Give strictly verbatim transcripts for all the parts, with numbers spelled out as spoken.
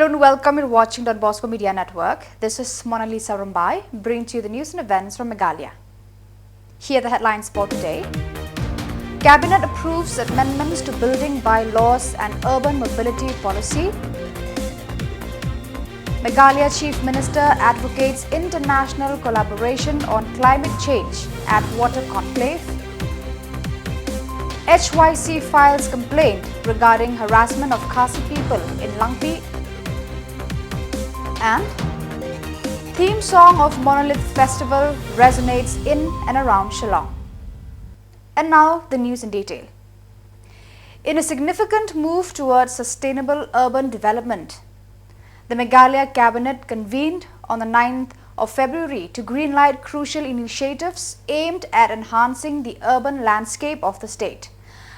Hello and welcome. You're watching Don Bosco Media Network. This is Monalisa Rumbai, bringing to you the news and events from Meghalaya. Here are the headlines for today. Cabinet approves amendments to building bylaws and urban mobility policy. Meghalaya Chief Minister advocates international collaboration on climate change at Water Conclave. H Y C files complaint regarding harassment of Khasi people in Langpih. And theme song of Monolith Festival resonates in and around Shillong. And now, the news in detail. In a significant move towards sustainable urban development, the Meghalaya Cabinet convened on the ninth of February to greenlight crucial initiatives aimed at enhancing the urban landscape of the state.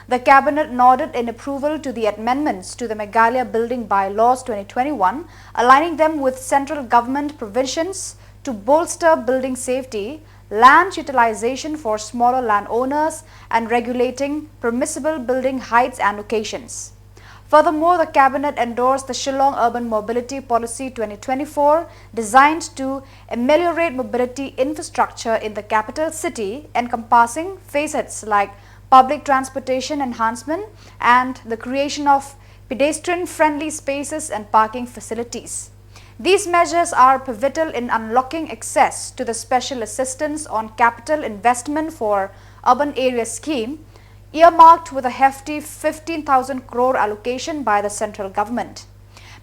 The Cabinet nodded in approval to the amendments to the Meghalaya Building Bylaws twenty twenty-one, aligning them with central government provisions to bolster building safety, land utilization for smaller landowners, and regulating permissible building heights and locations. Furthermore, the Cabinet endorsed the Shillong Urban Mobility Policy twenty twenty-four, designed to ameliorate mobility infrastructure in the capital city, encompassing facets like public transportation enhancement and the creation of pedestrian-friendly spaces and parking facilities. These measures are pivotal in unlocking access to the Special Assistance on Capital Investment for Urban Area scheme, earmarked with a hefty fifteen thousand crore allocation by the central government.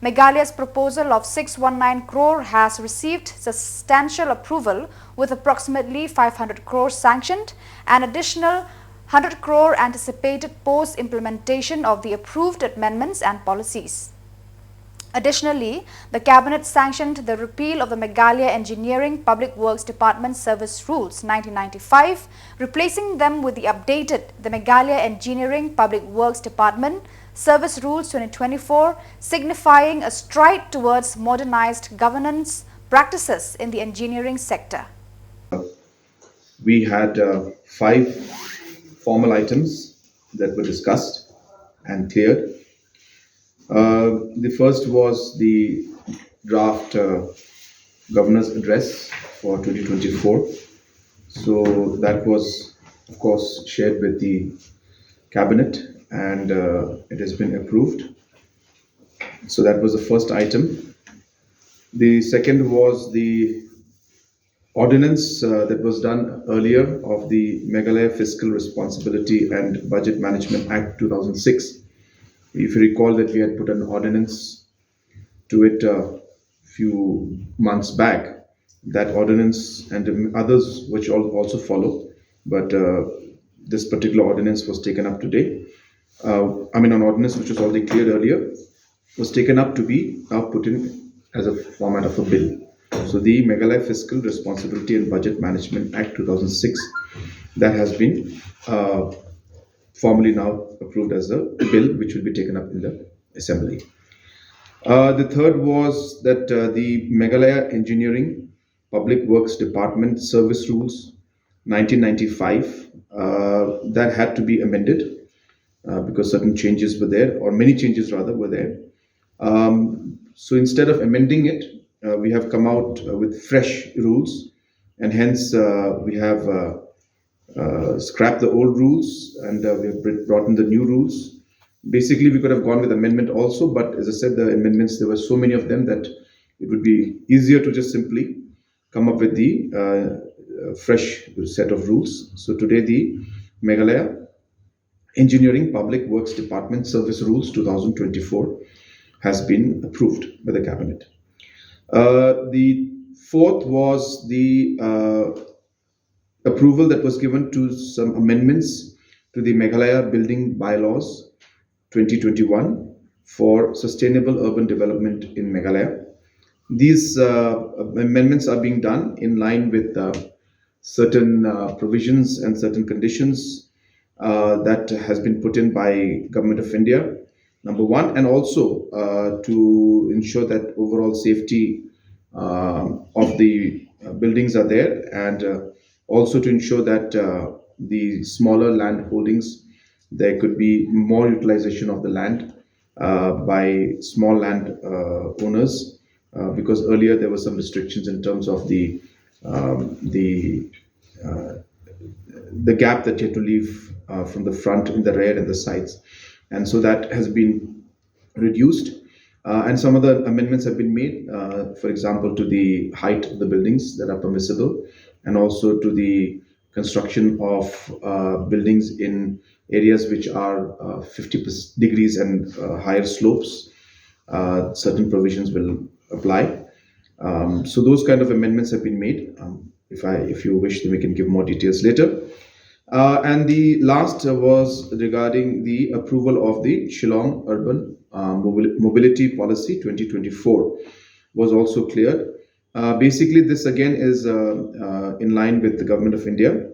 Meghalaya's proposal of six one nine crore has received substantial approval, with approximately five hundred crore sanctioned and additional hundred crore anticipated post implementation of the approved amendments and policies. Additionally, the Cabinet sanctioned the repeal of the Meghalaya Engineering Public Works Department Service Rules nineteen ninety-five, replacing them with the updated the Meghalaya Engineering Public Works Department Service Rules twenty twenty-four, signifying a stride towards modernized governance practices in the engineering sector. We had uh, five formal items that were discussed and cleared. Uh, the first was the draft uh, governor's address for twenty twenty-four. So that was, of course, shared with the cabinet, and uh, it has been approved. So that was the first item. The second was the ordinance uh, that was done earlier of the Meghalaya Fiscal Responsibility and Budget Management Act two thousand six. If you recall that we had put an ordinance to it a few months back, that ordinance and others which all also follow, but uh, this particular ordinance was taken up today. Uh, I mean, an ordinance which was already cleared earlier was taken up to be now put in as a format of a bill. So the Meghalaya Fiscal Responsibility and Budget Management Act two thousand six, that has been uh, formally now approved as a bill which will be taken up in the assembly. Uh, the third was that uh, the Meghalaya Engineering Public Works Department Service Rules nineteen ninety-five uh, that had to be amended uh, because certain changes were there, or many changes rather were there. Um, so instead of amending it, uh, we have come out uh, with fresh rules, and hence uh, we have uh, uh, scrapped the old rules and uh, we have br- brought in the new rules. Basically, we could have gone with amendment also, but as I said, the amendments, there were so many of them that it would be easier to just simply come up with the uh, uh, fresh set of rules. So today, the Meghalaya Engineering Public Works Department Service Rules two thousand twenty-four has been approved by the cabinet. Uh, the fourth was the uh, approval that was given to some amendments to the Meghalaya Building Bylaws twenty twenty-one for sustainable urban development in Meghalaya. These uh, amendments are being done in line with uh, certain uh, provisions and certain conditions uh, that has been put in by Government of India, number one, and also uh, to ensure that overall safety uh, of the uh, buildings are there, and uh, also to ensure that uh, the smaller land holdings, there could be more utilization of the land. uh, by small land uh, owners, uh, because earlier there were some restrictions in terms of the um, the uh, the gap that you had to leave uh, from the front, in the rear, and the sides, and so that has been reduced. Uh, and some other amendments have been made, uh, for example, to the height of the buildings that are permissible, and also to the construction of uh, buildings in areas which are uh, fifty degrees and uh, higher slopes. Uh, certain provisions will apply. Um, so those kind of amendments have been made. Um, if I, if you wish, then we can give more details later. Uh, and the last was regarding the approval of the Shillong Urban uh, Mobil- Mobility Policy twenty twenty-four was also cleared. Uh, basically, this again is uh, uh, in line with the Government of India,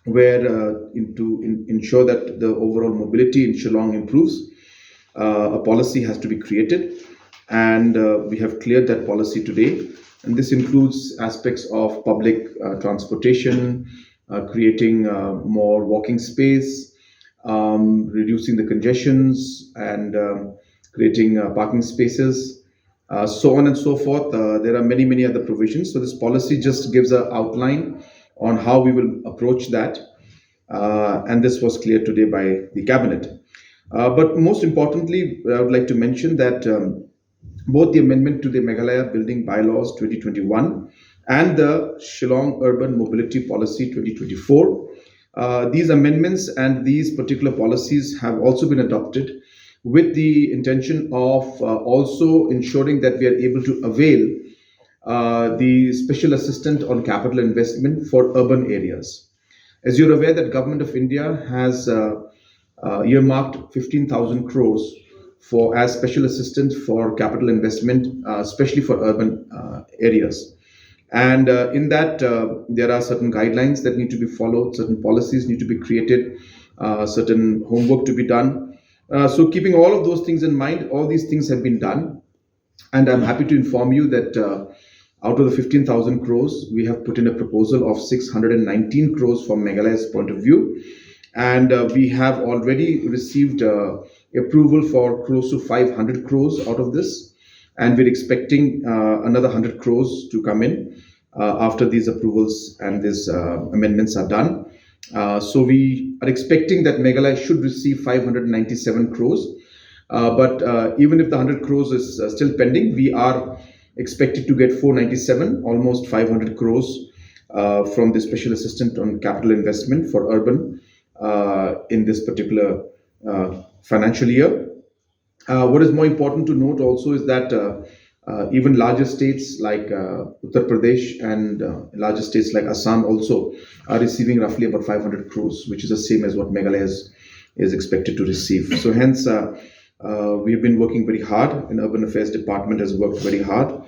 where uh, in, to in, ensure that the overall mobility in Shillong improves, uh, a policy has to be created, and uh, we have cleared that policy today. And this includes aspects of public uh, transportation, uh, creating uh, more walking space, um, reducing the congestions, and um, creating uh, parking spaces, uh, so on and so forth. Uh, there are many, many other provisions. So this policy just gives an outline on how we will approach that. Uh, and this was cleared today by the cabinet. Uh, but most importantly, I would like to mention that um, both the amendment to the Meghalaya Building Bylaws twenty twenty-one and the Shillong Urban Mobility Policy twenty twenty-four, uh, these amendments and these particular policies have also been adopted with the intention of uh, also ensuring that we are able to avail uh, the special assistance on capital investment for urban areas. As you're aware that Government of India has uh, uh, earmarked fifteen thousand crores for as special assistance for capital investment, uh, especially for urban uh, areas. And uh, in that, uh, there are certain guidelines that need to be followed, certain policies need to be created, uh, certain homework to be done. Uh, so keeping all of those things in mind, all these things have been done. And I'm happy to inform you that uh, out of the fifteen thousand crores, we have put in a proposal of six hundred and nineteen crores from Meghalaya's point of view. And uh, we have already received uh, approval for close to five hundred crores out of this. And we're expecting uh, another one hundred crores to come in uh, after these approvals and these uh, amendments are done. Uh, so we are expecting that Meghalaya should receive five hundred ninety-seven crores. Uh, but uh, even if the one hundred crores is uh, still pending, we are expected to get four ninety-seven, almost five hundred crores uh, from the special assistant on capital investment for urban uh, in this particular uh, financial year. Uh, what is more important to note also is that uh, uh, even larger states like uh, Uttar Pradesh and uh, larger states like Assam also are receiving roughly about five hundred crores, which is the same as what Meghalaya is, is expected to receive. So hence, uh, uh, we've been working very hard, and Urban Affairs Department has worked very hard.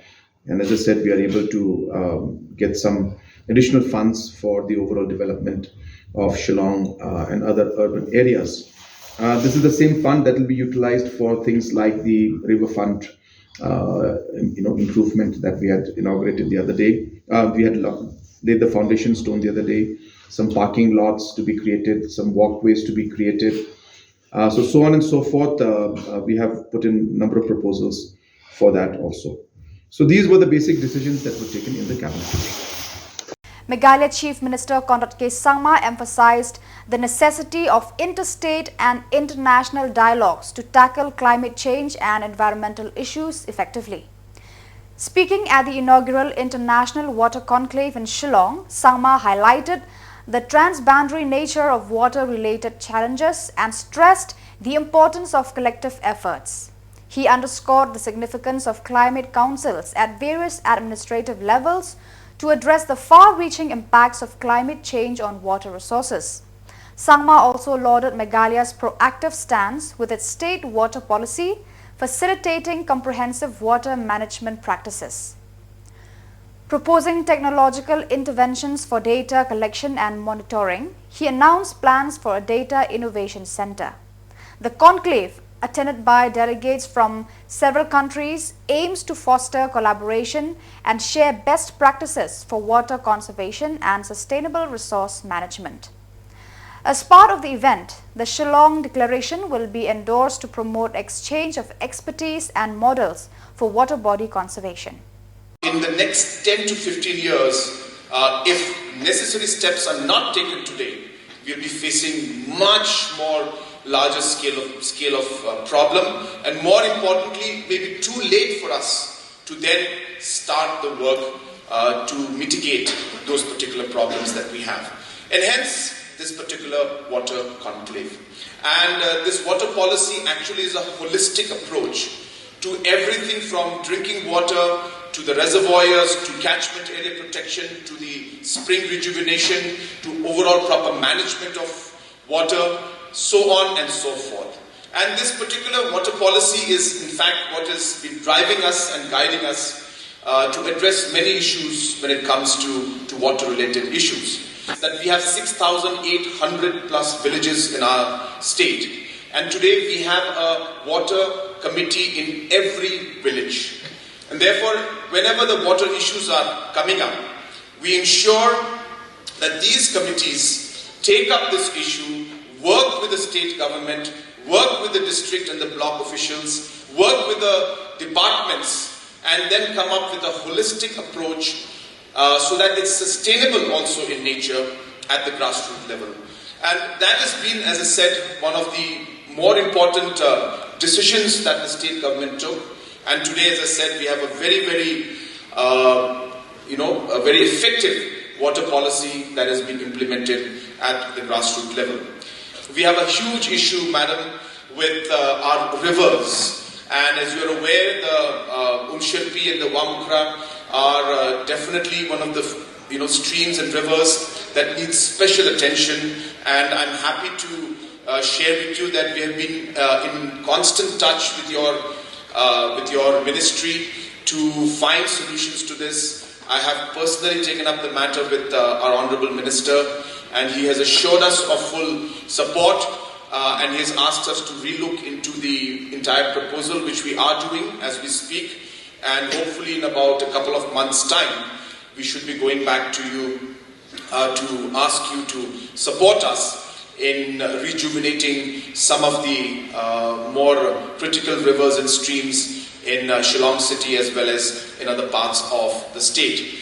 And as I said, we are able to um, get some additional funds for the overall development of Shillong uh, and other urban areas. Uh, this is the same fund that will be utilized for things like the river front, uh, you know, improvement that we had inaugurated the other day. Uh, we had lo- laid the foundation stone the other day. Some parking lots to be created, some walkways to be created. Uh, so so on and so forth. Uh, uh, we have put in a number of proposals for that also. So these were the basic decisions that were taken in the cabinet. Meghalaya Chief Minister Conrad K Sangma emphasized the necessity of interstate and international dialogues to tackle climate change and environmental issues effectively. Speaking at the inaugural International Water Conclave in Shillong, Sangma highlighted the transboundary nature of water related challenges and stressed the importance of collective efforts. He underscored the significance of climate councils at various administrative levels to address the far reaching impacts of climate change on water resources. Sangma also lauded Meghalaya's proactive stance with its state water policy, facilitating comprehensive water management practices. Proposing technological interventions for data collection and monitoring, he announced plans for a data innovation center. The conclave, attended by delegates from several countries, aims to foster collaboration and share best practices for water conservation and sustainable resource management. As part of the event, the Shillong Declaration will be endorsed to promote exchange of expertise and models for water body conservation. In the next ten to fifteen years, uh, if necessary steps are not taken today, we'll be facing much more larger scale of scale of uh, problem, and more importantly, maybe too late for us to then start the work uh, to mitigate those particular problems that we have. And hence, this particular water conclave. And uh, this water policy actually is a holistic approach to everything from drinking water to the reservoirs to catchment area protection to the spring rejuvenation to overall proper management of water, so on and so forth. And this particular water policy is, in fact, what has been driving us and guiding us uh, to address many issues when it comes to, to water related issues. That we have six thousand eight hundred plus villages in our state, and today we have a water committee in every village. And therefore, whenever the water issues are coming up, we ensure that these committees take up this issue, work with the state government, work with the district and the block officials, work with the departments, and then come up with a holistic approach uh, so that it's sustainable also in nature at the grassroots level. And that has been, as I said, one of the more important uh, decisions that the state government took. And today, as I said, we have a very, very, uh, you know, a very effective water policy that has been implemented at the grassroots level. We have a huge issue, madam, with uh, our rivers. And as you're aware, the uh, Umshirpi and the Wamukhra are uh, definitely one of the you know streams and rivers that needs special attention. And I'm happy to uh, share with you that we have been uh, in constant touch with your uh, with your ministry to find solutions to this. I have personally taken up the matter with uh, our Honorable Minister, and he has assured us of full support uh, and he has asked us to relook into the entire proposal, which we are doing as we speak. And hopefully, in about a couple of months' time, we should be going back to you uh, to ask you to support us in rejuvenating some of the uh, more critical rivers and streams in uh, Shillong city as well as in other parts of the state.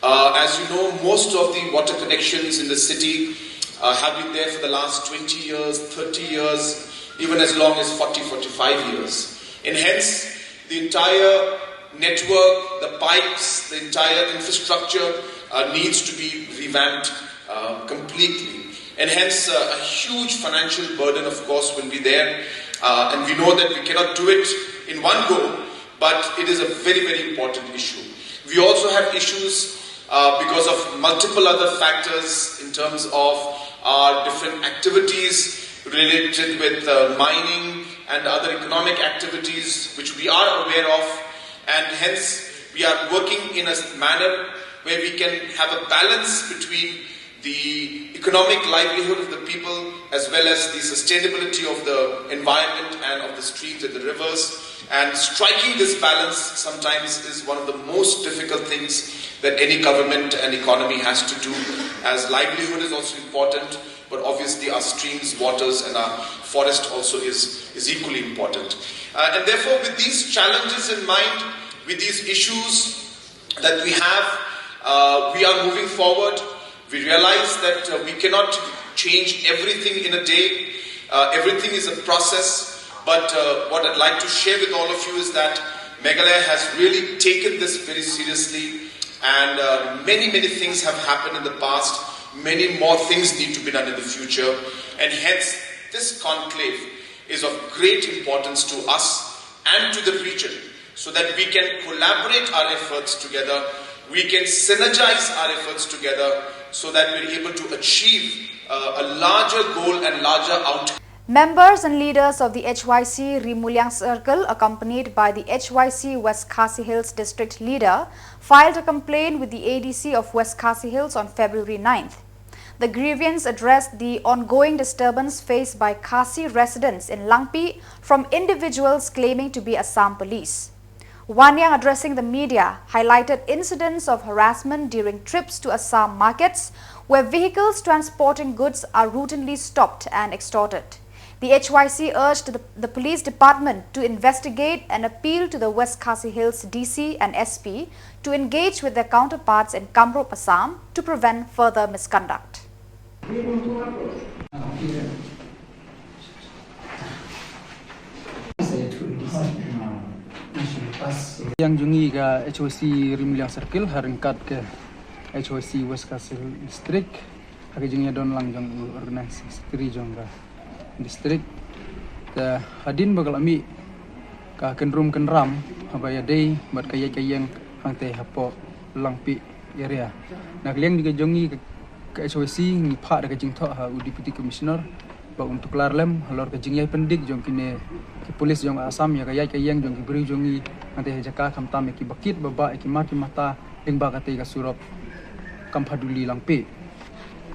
Uh, as you know, most of the water connections in the city uh, have been there for the last twenty years, thirty years, even as long as forty, forty-five years. And hence, the entire network, the pipes, the entire infrastructure uh, needs to be revamped uh, completely. And hence, uh, a huge financial burden, of course, will be there. Uh, and we know that we cannot do it in one go, but it is a very, very important issue. We also have issues uh, because of multiple other factors in terms of our different activities related with uh, mining and other economic activities which we are aware of, and hence we are working in a manner where we can have a balance between the economic livelihood of the people as well as the sustainability of the environment and of the streams and the rivers. And striking this balance sometimes is one of the most difficult things that any government and economy has to do, as livelihood is also important, but obviously our streams, waters, and our forest also is, is equally important. Uh, and therefore, with these challenges in mind, with these issues that we have, uh, we are moving forward. We realize that uh, we cannot change everything in a day. Uh, everything is a process. But uh, what I'd like to share with all of you is that Meghalaya has really taken this very seriously, and uh, many, many things have happened in the past. Many more things need to be done in the future, and hence this conclave is of great importance to us and to the region, so that we can collaborate our efforts together, we can synergize our efforts together, so that we're able to achieve uh, a larger goal and larger outcome. Members and leaders of the H Y C Ri Muliang Circle, accompanied by the H Y C West Khasi Hills District Leader, filed a complaint with the A D C of West Khasi Hills on February ninth. The grievance addressed the ongoing disturbance faced by Khasi residents in Langpih from individuals claiming to be Assam police. Wanniang, addressing the media, highlighted incidents of harassment during trips to Assam markets, where vehicles transporting goods are routinely stopped and extorted. The H Y C urged the, the police department to investigate and appeal to the West Khasi Hills D C and S P to engage with their counterparts in Kamrup, Assam to prevent further misconduct. Yang jong ngi ka H Y C Ri Muliang Circle ha ryngkat ka H Y C West Khasi Hills District ha ka jingïadon lang jong u Organising Secretary jong ka district. Te hadien ba ka la mih ka kynrum kynram haba ïadei bad ka ïaid ka ïeng hangtei hapoh Langpih area. Na ka liang jong ngi ka H Y C ngi phah da ka jingthoh ha u Deputy Commissioner ba un tuklar lem halor ka jingïai pyndik jong kine ki police jong Assam ïa ka ïaid ka ïeng jong ki briew jong ngi hangtei ha jaka khamtam ïa ki bakit babah ïa ki mar ki mata lyngba katei ka surok Kamphaiduli Langpih.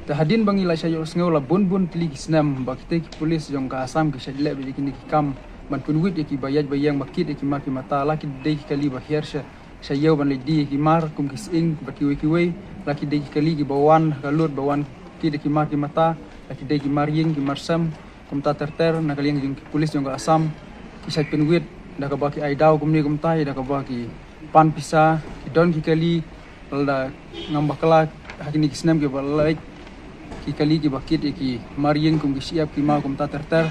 Te hadien ba ngi la shah ïohsngew la bun bun tylli ki snem ba kitei ki police jong ka Assam ki shah leh beit ïa kine ki kam ban pynwit ïa ki ba ïaid ba ïeng bakit ïa ki mar ki mata la ki dei ki kali ba hiar sha sha ïew ban leit die ïa ki mar kum ki sying bad kiwei kiwei la ki dei ki kali ki ba wan ha ka lut ba wan kit ïa ki mar ki mata la ki dei ki mar ïing ki mar sem. Kumta ter ter na ka liang jong ki police jong ka Assam ki shah pynwit da kaba ki ai daw kumne kumtai da kaba ki pan pisa ki don ki kali. Lada ngam bakla ha kine ki snem ki ba leit ki kali ki bakit ïa ki mar ïing kum ki shyiap ki maw kumta ter ter.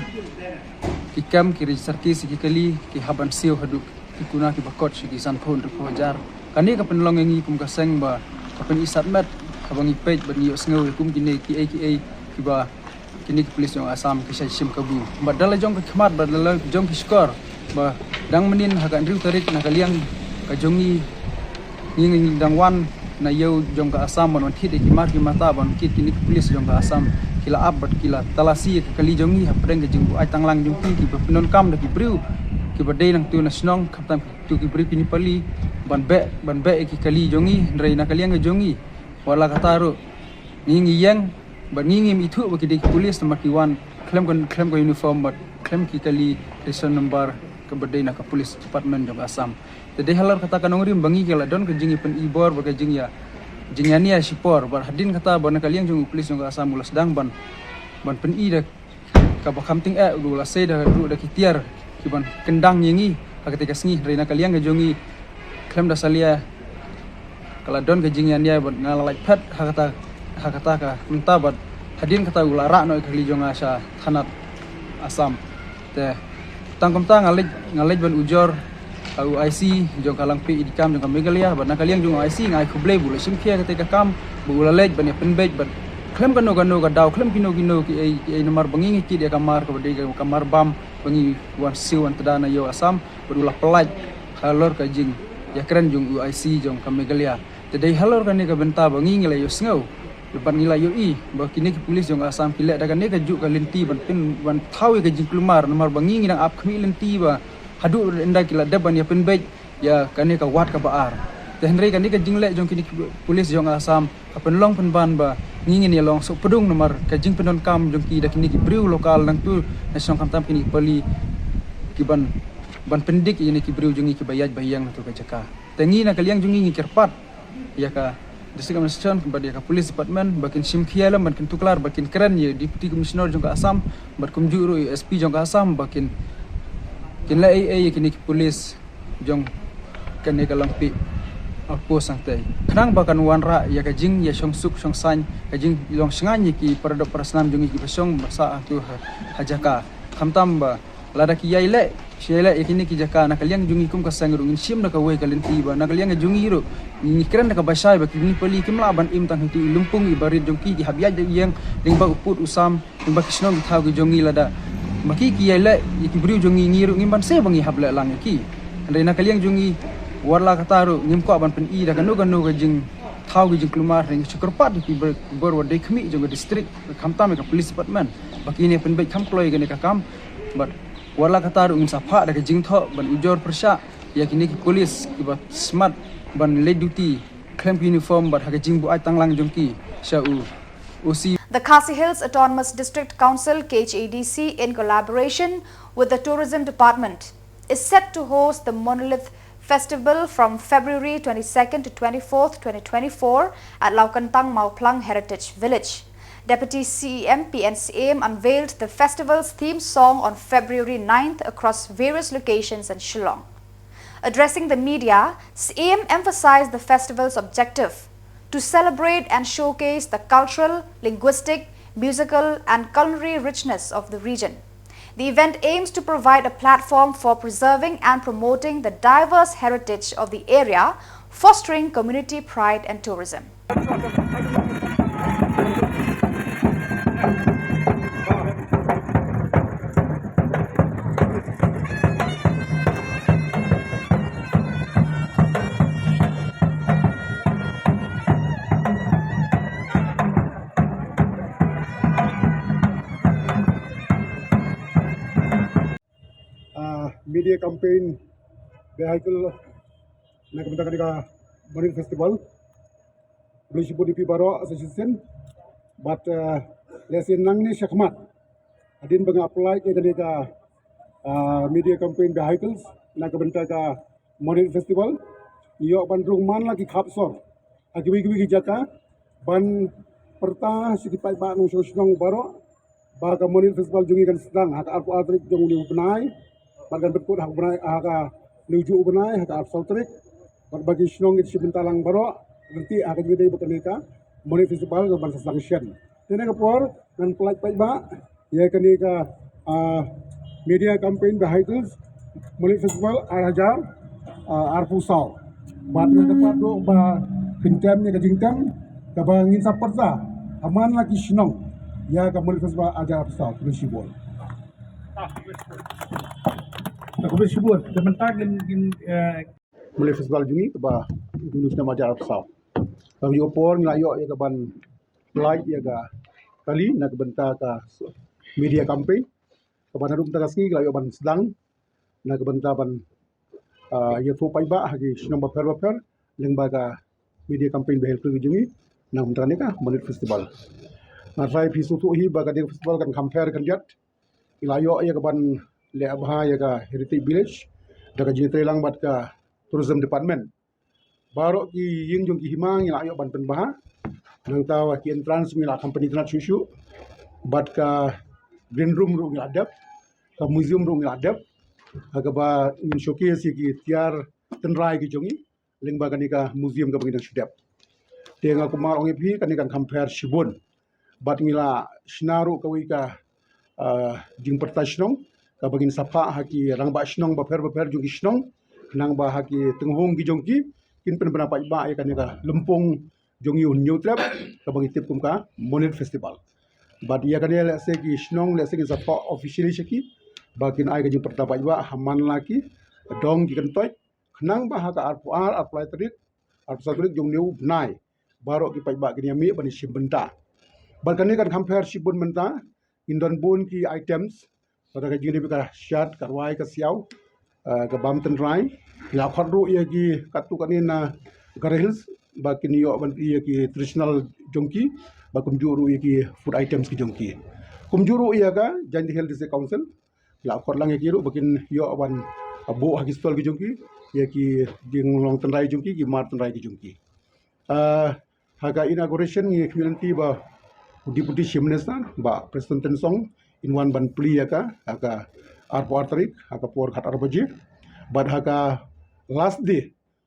Ki kem ki register case ïa ki kali ki hap ban siew haduh ki kuna ki bakot sha ki sanphew hynriewphew hajar. Kane ka pynlong ïa ngi kum ka seng ba ka pyni satmet haba ngi peit bad ngi ïohsngew ïa kum kine kiei kiei kiba kine ki police jong Assam ki shah shim kabu. Bad da la jong ka khmat bad da la jong ki shkor ba dang mynnin ha ka hynriew tarik na ka liang ka jong ngi ngi ngi dang wan na ïew jong ka Assam ban wan thied ïa ki mar ki mata ban kit kine ki police jong ka Assam ki la ap bad ki la talasi ïa ka kali jong ngi hapdeng ka jingbuaid tanglang jong ki kiba pyndonkam da ki briew kiba dei nangtu na shnong khamtam tu ki briew ki Nepali ban beh ban beh ïa ki kali jong ngi hynrei na ka liang ka jong ngi. Wat la kata ruh ngi ngi ïeng bad ngi ngim ithuh ba ki dei ki police namar ki wan khlem ka khlem ka uniform bad khlem ki kali ration number kaba dei na ka police department jong ka Assam. Te dei halor kata ka nongrim ba ngi ka la don ka jingïapyni bor bad ka jingïa jingïania shipor bad hadien kata ba na ka liang jong u police jong ka Assam u la sdang ban ban pyni da kaba kham tyngeh u la sei da ruh da ki tiar kiban kyndang ïa ngi ha katei ka sngi hynrei na ka liang ka jong ngi khlem da salia ka la don ka jingïania bad nga la lait phet ha kata ha kata ka mynta bad hadien kata u la rah noh ïa ka kali jong nga sha thanat Assam. Te tang kumta nga leit nga leit ban ujor ha u I C jong ka Langpih Idikam jong ka Meghalaya bad na ka liang jong u I C nga ai khublei ba u la shim khia katei ka kam ba u la leit ban ïa pynbeit bad khlem kano kano ka daw khlem kino kino kiei kiei namar ba ngi ngi kit ïa ka mar kaba dei ka mar bam ba ngi wan siew wan tda na ïew Assam bad u la pyllait halor ka jingïakren jong u I C jong ka Meghalaya. Te dei halor kane ka bynta ba ngi ngi la ïohsngew bad ngi la ïohi ba kine ki police jong ka Assam ki leh da kane ka juh ka lynti ban pyn ban thaw ïa ka jingkulmar namar ba ngi ngi dang ap khmih lynti ba haduh ynda ki la dep ban ïa pynbeit ïa kane ka wad kaba ar. Te hynrei kane ka jingleh jong kine ki police jong ka Assam ka pynlong pynban ba ngi ngin ïa long sohpdung namar ka jingpyndonkam jong ki da kine ki briew lokal nangtu na shnong khamtam kine ki pali ki ban ban pyndik ïa kine ki briew jong ngi kiba ïaid ba ïeng na tu ka jaka. Te ngi na ka liang jong ngi ngi kyrpad ïa ka District Administration bad ïa ka Police Department ba kin shim khia lem bad kin tuklar bad kin kren ïa Deputy Commissioner jong ka Assam bad kumjuh ruh ïa S P jong ka Assam ba kin kin leh ei ei ïa kine ki police jong kane ka Langpih outpost hangtei khnang ba kan wanrah ïa ka jingïashong suk shong saiñ ka jinglong shngaiñ ïa ki para doh para snam jong ngi kiba shong ba sah hangtu ha jaka khamtam ba lada ki ïai leh ki ïai leh ïa kine ki jaka na ka liang jong ngi kum ka seng ruh ngin shim da kawei ka lynti ba na ka liang jong ngi ruh ngi kren da kaba shai ba kine pali kim lah ban im tang hangtu i lympung i barit jong ki ki hap ïaid da ïeng lyngba u pud u sam lyngba ki shnong ki thaw ki jong ngi lada ma ki ki ïai leh ïa ki briew jong ngi ngi ruh ngim ban seh ba ngi hap leh lang ïa ki. Hynrei na ka liang jong ngi wat la kata ruh ngim kwah ban pyni da kano kano ka jingthaw ka jingkulmar hynrei ngi shu kyrpad ïa ki bor wat dei khmih jong ka district khamtam ïa ka police department ba kine pynbeit kham kloi ïa kane ka kam. Bad wat la kata ruh ngin sa phah da ka jingthoh ban ujor pyrshah ïa kine ki police kiba smat ban leit duty khlem ki uniform bad ha ka jingbuaid tanglang jong ki sha u O C. The Khasi Hills Autonomous District Council, K H A D C, in collaboration with the Tourism Department, is set to host the Monolith festival from February twenty-second to twenty-fourth, twenty twenty-four at Lawkantang Mawphlang Heritage Village. Deputy C E M P N Syiem unveiled the festival's theme song on February ninth across various locations in Shillong. Addressing the media, Syiem emphasized the festival's objective to celebrate and showcase the cultural, linguistic, musical, and culinary richness of the region. The event aims to provide a platform for preserving and promoting the diverse heritage of the area, fostering community pride and tourism. Ah, media campaign vehicle na ka bynta kane ka Monit Festival. Khublei shibun ïa phi baroh sa shisien. Bad, ah, lehse nangne shakhmat, hadien ba nga apply ïa kane ka, ah, media campaign vehicles na ka bynta ka Monit Festival, ngi ïoh ban rung man la ki khap sor ha kiwei kiwei ki jaka ban pyrta sha ki paidbah nongshong shnong baroh ba ka Monit Festival jong ngi kan sdang ha ka arphew ar tarik jong une u bnai, bad kan pynkut ha u bnai, ha ka, une ujuh u bnai ha ka arphew saw tarik. Bad ba ki shnong ki shim bynta lang baroh, ryntih ha ka jingïadei bad kane ka Monit Festival kan ban sa sdang shen. Te na ka por ngan pyllait paidbah ïa kane ka, ah, media campaign vehicles Monit Festival ar hajar, ah, arphew saw. Bad ngan kyrpad ruh ba phin tem ïa ka jingtem kaba ngin sa pyrta ha man la ki shnong ïa ka Monit Festival ar hajar arphew saw. Khublei shibun. Khublei shibun. Te mynta ngin, ngin, eh, Monit Festival jong ngi kaba jong u snem ar hajar arphew saw. Ba ïoh por ngi la ïoh ïa ka ban pyllait ïa ka kali na ka bynta ka media campaign kaba naduh mynta ka sngi ngi la ïoh ban sdang na ka bynta ban, ah, ïathuh paidbah ha ki shnong bapher bapher lyngba ka media campaign vehicle jong ngi na ka bynta kane ka Monit Festival. Nga tharai phi sngewthuh hi ba kane ka festival kan kham pher khyndiat. Ngi la ïoh ïa ka ban leh bha ïa ka Heritage Village da ka jingïatreilang bad ka Tourism Department. Baroh ki ïing jong ki hima ngi la ïoh ban pynbha. Nangta ki entrance ngi la kham pynitynnad shuh shuh. Bad ka green room ruh ngi la dep. Ka museum ruh ngi la dep. Ha kaba ngin showcase ïa ki tiar tynrai ki jong ngi lyngba kane ka museum kaba ngi dang shu dep. Te nga kumne ong ïa phi kane kan kham pher shibun. Bad ngi la shna ruh kawei ka, ah, jingpyrta shnong kaba ngin sa phah ha ki rangbah shnong bapher bapher jong ki shnong, khnang ba ha ki tynghong ki jong ki kin pynbna paidbah ïa kane ka lympung jong ngi u Hynñiewtrep kaba ngi tip kum ka Monit Festival. Bad ïa kane lehse ki shnong lehse ngin sa phah officially sha ki ba kin ai ka jingpyrta paidbah ha man la ki dong ki kyntoit, khnang ba ha ka arphew ar, arphew lai tarik, arphew saw tarik jong une u bnai baroh ki paidbah kin ïa mih ban ïa shim bynta. Bad kane kan kham pher shibun mynta, ngin don bun ki items, bad ka jingim ka shad, ka rwai, ka siaw, eh, ka bam tynrai. Ngi la khot ruh ïa ki katto katne na Garo Hills ba kin ïoh ban ïa ki traditional jong ki, bad kumjuh ruh ïa ki food items ki jong ki. Kumjuh ruh ïa ka Jaintia Hills District Council, la khot lang ïa ki ruh ba kin ïoh ban buh ha ki stall ki jong ki ïa ki jinglong tynrai jong ki, ki mar tynrai ki jong ki. Ah, ha ka inauguration ngi khmih lynti ba u Deputy Chief Minister Bah Prestone Tynsong in wan ban plie ïa ka ha ka arphew ar tarik ha ka por khatar baje. Bad ha ka last day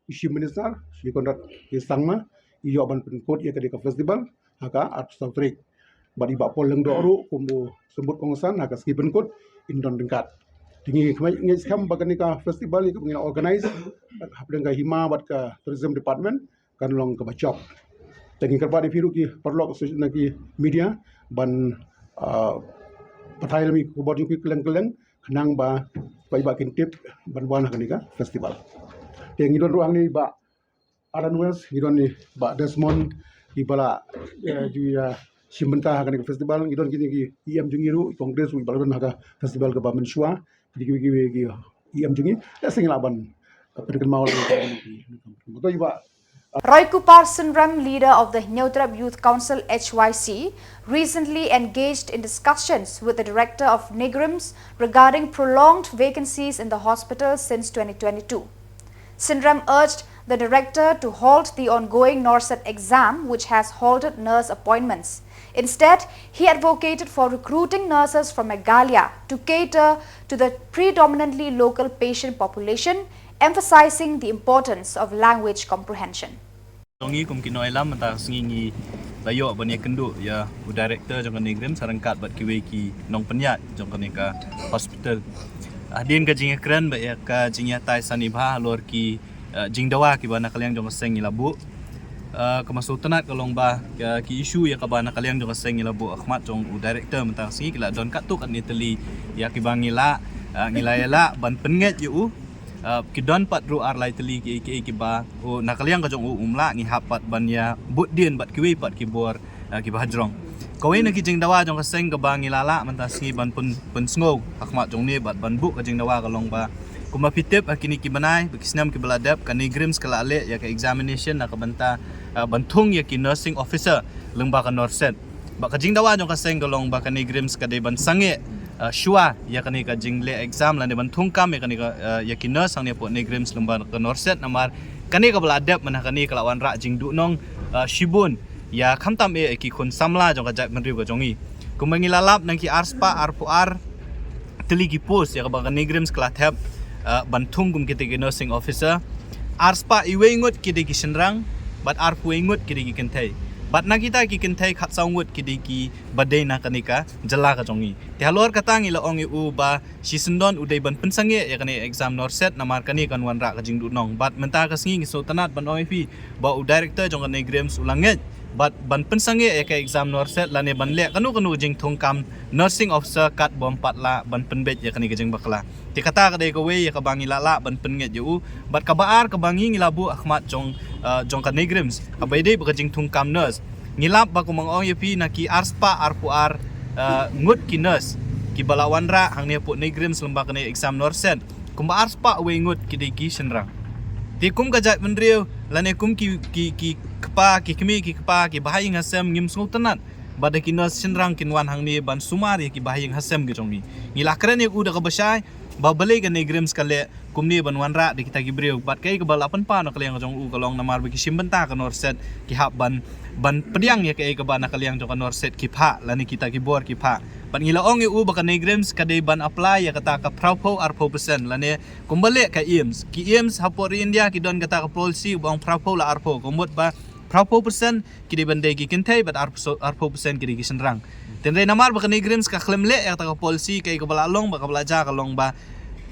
u Chief Minister Shri Conrad K Sangma i ïoh ban pynkut ïa kane ka festival ha ka arphew saw tarik. Bad i Bah Paul Lyngdoh ruh kum u symbud kongsan ha ka sngi pynkut in don ryngkat. Te ngi khmih, ngi skhem ba kane ka festival ïa kaba ngi la organize hapdeng ka hima bad ka Tourism Department kan long kaba jop. Te ngi kyrpad ïa phi ruh ki paralok na ki media ban, ah, pathai lem ïa ki khubor jong phi kylleng kylleng khnang ba paidbah kin tip ban wan ha kane ka festival. Te ngi don ruh hangne i Bah Alan West, ngi don i Bah Desmond, iba la, eh, ju ïa shim bynta ha kane ka festival, ngi don kine ki E M jong ngi ruh, Congress ruh iba la don ha ka festival kaba mynshuwa, kine kiwei kiwei ki E M jong ngi, lehse ngi lah ban, eh, pynkynmaw lang. Roykupar Synrem, leader of the Hynñiewtrep Youth Council, H Y C, recently engaged in discussions with the director of NEIGRIHMS regarding prolonged vacancies in the hospital since twenty twenty-two. Synrem urged the director to halt the ongoing NORCET exam, which has halted nurse appointments. Instead, he advocated for recruiting nurses from Meghalaya to cater to the predominantly local patient population, emphasizing the importance of language comprehension. Jong ngi kum ki nongïalam mynta ka sngi ngi la ïoh ban ïakynduh ïa u director jong ka NEIGRIHMS ryngkat bad kiwei ki nongpynïaid jong kane ka hospital. Hadien ka jingïakren bad ïa ka jingïatai sani bha halor ki, eh, jingdawa kiba na ka liang jong ka seng ngi la buh. Eh, ka sngewtynnat ka long ba, eh, ki issue ïa kaba na ka liang jong ka seng ngi la buh ha khmat jong u director mynta ka sngi ki la don katto katne tylli ïa kiba ngi la, eh, ngi la ïa lah ban pynngeit ïa u. Eh, ki don pat ruh ar lai tylli ki, ki, kiba, u, na ka liang ka jong u um lah, ngi hap pat ban ïa bud dien bad kiwei pat ki bor, eh, kiba hajrong. Kawei na ki jingdawa jong ka seng kaba ngi la lah mynta sngi ban pyn, pynsngew ha khmat jong ne bad ban buh ka jingdawa ka long ba, kumba phi tip ha kine ki bnai, ba ki snem kiba la dep, ka NEIGRIHMS ka la leh ïa ka examination na ka bynta, eh, ban thung ïa ki nursing officer lyngba ka NORCET. Bad ka jingdawa jong ka seng ka long ba ka NEIGRIHMS ka dei ban sangeh, eh, shuwa ïa kane ka jingleh exam lane ban thungkam ïa kane ka, eh, ïa ki nurse hangne hapoh NEIGRIHMS lyngba ka NORCET namar kane kaba la dep mynta kane ka la wanrah jingduhnong, eh, shibun ïa khamtam eh ki khun samla jong ka jaitbynriew ka jong ngi. Kumba ngi la lap na ki arspah arphew ar tylli ki post ïa kaba ka NEIGRIHMS ka la thep, eh, ban thung kum kita ki nursing officer. Arspah iwei ngut ki dei ki shynrang bad arphew wei ngut ki dei ki kynthei. Bad na kita ki kynthei khatsaw ngut ki dei kiba dei na kane ka jylla ka jong ngi. Te halor kata ngi la ong ïa u ba shisyndon u dei ban pynsangeh ïa kane exam NORCET namar kane kan wanrah ka jingduhnong. Bad mynta ka sngi ngi sngewtynnat ban ong ïa phi ba u director jong ka NEIGRIHMS u la ngeit bad ban pynsangeh ïa ka exam NORCET lane ban leh kano kano ka jingthungkam nursing officer katba ym pat lah ban pynbeit ïa kane ka jingbakla. Te kata ka dei kawei ïa kaba ngi la lah ban pynngeit ïa u. Bad kaba ar kaba ngi ngi la buh ha khmat jong, eh, jong ka NEIGRIHMS kaba ïadei bad ka jingthungkam nurse. Ngi lap ba kumba nga ong ïa phi na ki arspah arphew ar, eh, ngut ki nurse kiba la wanrah hangne hapoh NEIGRIHMS lyngba kane exam NORCET. Kumba arspah wei ngut ki dei ki shynrang. Te kum ka jaitbynriew lane kum ki, ki, ki kpa, ki kmie ki kpa, kiba ha ïing ha sem ngim sngewtynnat ba da ki nurse shynrang kin wan hangne ban sumar ïa kiba ha ïing ha sem ki jong ngi. Ngi la kren ïa u da kaba shai ba balei ka NEIGRIHMS ka leh kumne ban wanrah da kita ki briew. Bad kaei kaba la pynpaw na ka liang jong u ka long namar ba ki shim bynta ka NORCET ki hap ban, ban pdiang ïa kaei kaba na ka liang jong ka NORCET ki phah lane kita ki bor ki phah. Bad ngi la ong ïa u ba ka NEIGRIHMS ka dei ban apply ïa kata ka phra phew ar phew percent lane kumba leh ka AIIMS. Ki AIIMS hapoh ri India ki don kata ka policy ba ong phra phew la ar phew. Ka mut ba phra phew percent ki dei ban dei ki kynthei bad ar phew, ar phew percent ki dei ki shynrang. Te hynrei namar ba ka NEIGRIHMS ka khlem leh ïa kata ka policy kaei kaba la long ba kaba la jia ka long ba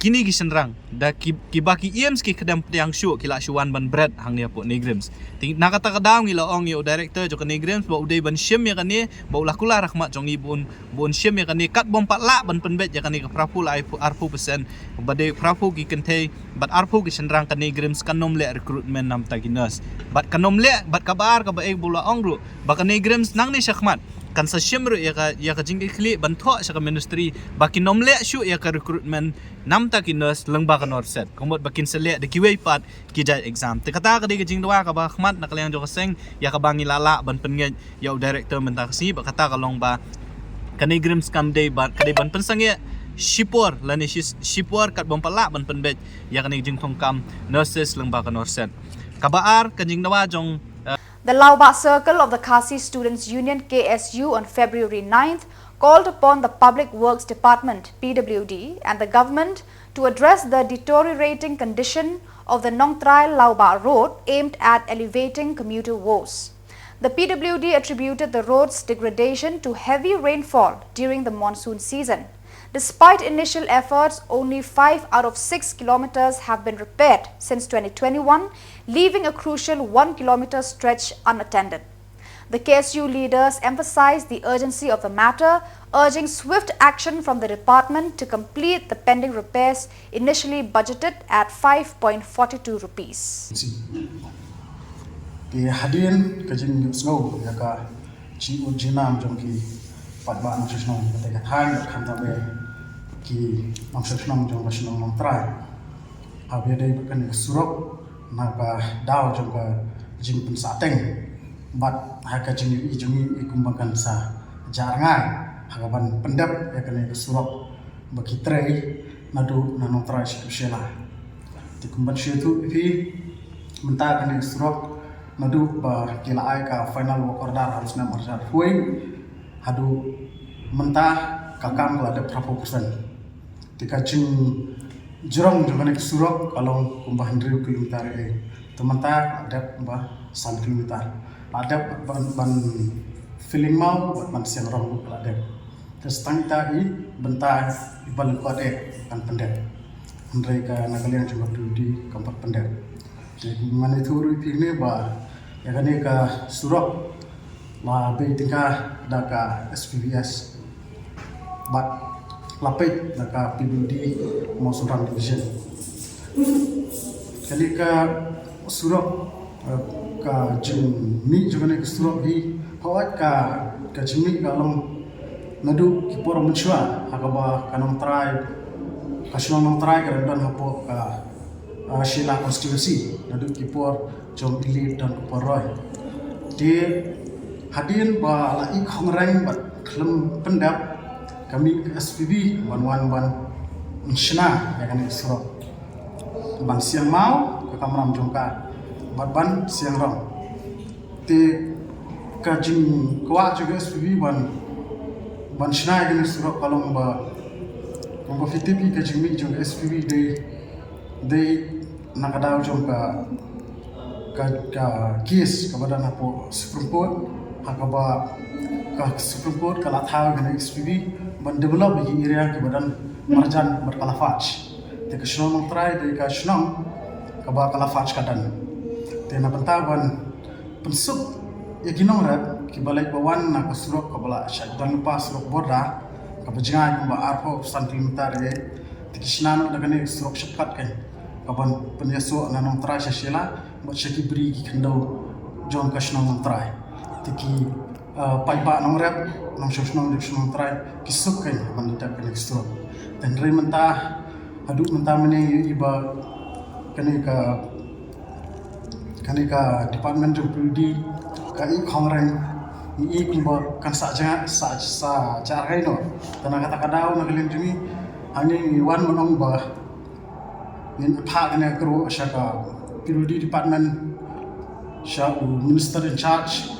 kine ki shynrang da ki, kiba ki AIIMS ki kdem pdiang shuh ki la shu wan ban bret hangne hapoh NEIGRIHMS. Te na kata ka daw ngi la ong ïa u director jong ka NEIGRIHMS ba u dei ban shim ïa kane ba u la kular ha khmat jong ngi ba un, ba un shim ïa kane katba ym pat lah ban pynbeit ïa kane ka phra phew la ar phew percent ba dei phra phew ki kynthei bad ar phew ki shynrang ka NEIGRIHMS kan ym leh recruitment namta ki nurse. Bad kan ym leh, bad kaba ar kaba ei ba u la ong ruh ba ka NEIGRIHMS nangne shakhmat kan sa shim ruh ïa ka, ïa ka jingkitkhlieh ban thoh sha ka ministry ba kin ym leh shuh ïa ka recruitment namta ki nurse lyngba ka NORCET. Ka mut ba kin sa leh da kiwei pat ki jait exam. Te kata ka dei ka jingdawa kaba khmat na ka liang jong ka seng ïa kaba ngi la lah ban pynngeit ïa u director mynta ka sngi bad kata ka long ba ka NEIGRIHMS kam dei ba ka dei ban pynsangeh shipor lane shi, shipor katba ym pat lah ban pynbeit ïa kane ka jingthungkam nurses lyngba ka NORCET. Kaba ar ka jingdawa jong, eh, The Laubagh Circle of the Khasi Students Union, K S U, on February ninth called upon the Public Works Department, P W D, and the government to address the deteriorating condition of the Nongtrai Laubagh Road aimed at alleviating commuter woes. The P W D attributed the road's degradation to heavy rainfall during the monsoon season. Despite initial efforts, only five out of six kilometers have been repaired since twenty twenty-one, leaving a crucial one kilometer stretch unattended. The K S U leaders emphasized the urgency of the matter, urging swift action from the department to complete the pending repairs initially budgeted at five point four two rupees. Ki hadien ka jingïohsngew ïa ka jingud jingnam jong ki paidbah nongshong shnong ka tei ka thaiñ, khamtam eh ki nongshong shnong jong ka shnong Nongtrai. Haba ïadei bad kane ka surok na ka daw jong ka jingpynsahteng bad ha ka jingïohi jong ngi i kumba kan sa jar ngai ha kaban pyndep ïa kane ka surok ba ki trei naduh na Nongtrai sha Shella. Te kumban shu ïathuh ïa phi, mynta kane ka surok naduh ba ki la ai ka final work order ha u snem arhajar arphew wei haduh mynta ka kam ka la dep phraphew percent. Te ka jingjrong jong kane ka surok ka long kumba hynriew kilometer ïa. Te mynta ka la dep ba san kilometer. La dep ban, ban filling maw, ban siang rong ruh ka la dep. Te sa tang ita i bynta i ba lyngkot eh kan pyndep. Hynrei ka na ka liang jong ka P W D kam pat pyndep. Te ngan ïathuh ruh ïa phi ne ba ïa kane ka surok la bei tyngka da ka S P B S bad la peit da ka P W D Mawsynram Division. Kane ka surok, eh, ka jingmih jong kane ka surok hi, hooid ka, ka jingmih ka long naduh ki por mynshuwa ha kaba ka Nongtrai, ka shnong Nongtrai ka dang don hapoh ka, eh, Shella constituency naduh ki por jong i Late Don Kupar Roy. Te hadien ba la i khongreng bad khlem pyndep, ka mih ka S P B ban wan ban shna ïa kane ka surok. Ban siang maw ka kamram jong ka bad ban siang rong. Te ka jingkwah jong ka S P B ban, ban shna ïa kane ka surok ka long ba, kumba phi tip hi ka jingmih jong ka S P B dei, dei na ka daw jong ka, ka, ka case kaba don hapoh Supreme Court, ha kaba ka Supreme Court ka la thaw ïa kane ka S P B ban develop ïa ki area kiba don marjan bad ka la faj. Te ka shnong Nongtrai dei ka shnong kaba ka la faj ka don. Te na bynta ban pynsuk ïa ki nongrep kiba leit ba wan na ka surok kaba la shah don lypa, surok border kaba jngai kumba arphew san kilometer ïa. Te ki shna noh da kane ka surok shortcut kan kaban pynïasoh na Nongtrai sha Shella bad sha ki bri ki khyndew jong ka shnong Nongtrai. Te ki, eh, paidbah nongrep, nongshong shnong jong ka shnong Nongtrai ki suk kan ban dep kane ka surok. Te hynrei mynta, haduh mynta mynne ïohi ba kane ka, kane ka department jong P W D ka i khongreng, i kumba kan sa jngai, sa, sa jngai noh. Te na kata ka daw na ka liang jong ngi, hangne ngi wan ban ong ba ngin phah kane ka kyrwoh sha ka P W D department, sha u minister in charge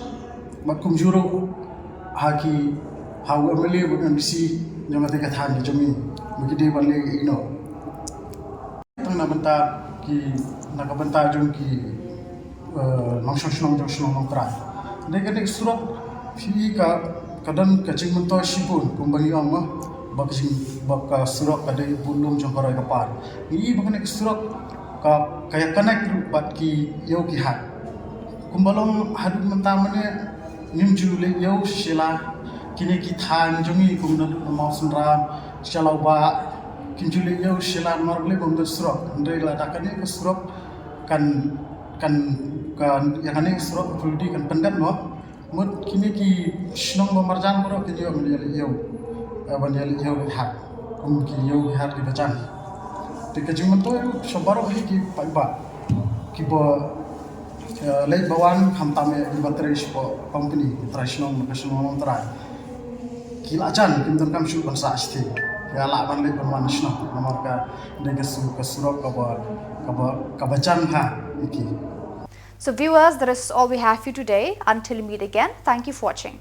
bad kumjuh ruh ha ki, ha u M L A bad M D C jong kata ka thaiñ ka jong ngi ba ki dei ban leh ïa i noh. Tang na bynta ki, na ka bynta jong ki, eh, nongshong shnong jong shnong Nongtrai. Dei kane ka surok phi ka, ka don ka jingmyntoi shibun kumba ngi ong mo, ba ka jing, ba ka surok ka dei bun lum jong ka roi ka par. Ngi i ba kane ka surok ka, ka ïa connect ruh bad ki ïew ki hat. Kumba long haduh mynta mynne ngim ju leit ïew sha Shella, kine ki thaiñ jong ngi kum naduh na Mawsynram, Shalawbah, kim ju leit ïew sha Shella namar balei? Bym don surok. Hynrei lada kane ka surok kan, kan, kan, ïa kane ka surok ka P W D kan pyndep noh, mut kine ki shnong ba marjan baroh kin ïoh ban ïa leit ïew, eh, ban ïa leit ïew leit hat kum ki ïew ki hat kiba jan. Te ka jingmyntoi ruh sha baroh hi ki paidbah kiba, eh, leit ba wan, khamtam ïa kiba trei shapoh company, ki trai shnong, ka shnong Nongtrai, ki la jan, kim donkam shuh ban sah shithi. Ki la lah ban leit ban wan shnong namar ka dei ka su, ka surok kaba, kaba, kaba jan ha ïa ki. So viewers, that is all we have for you today. Until we meet again, thank you for watching.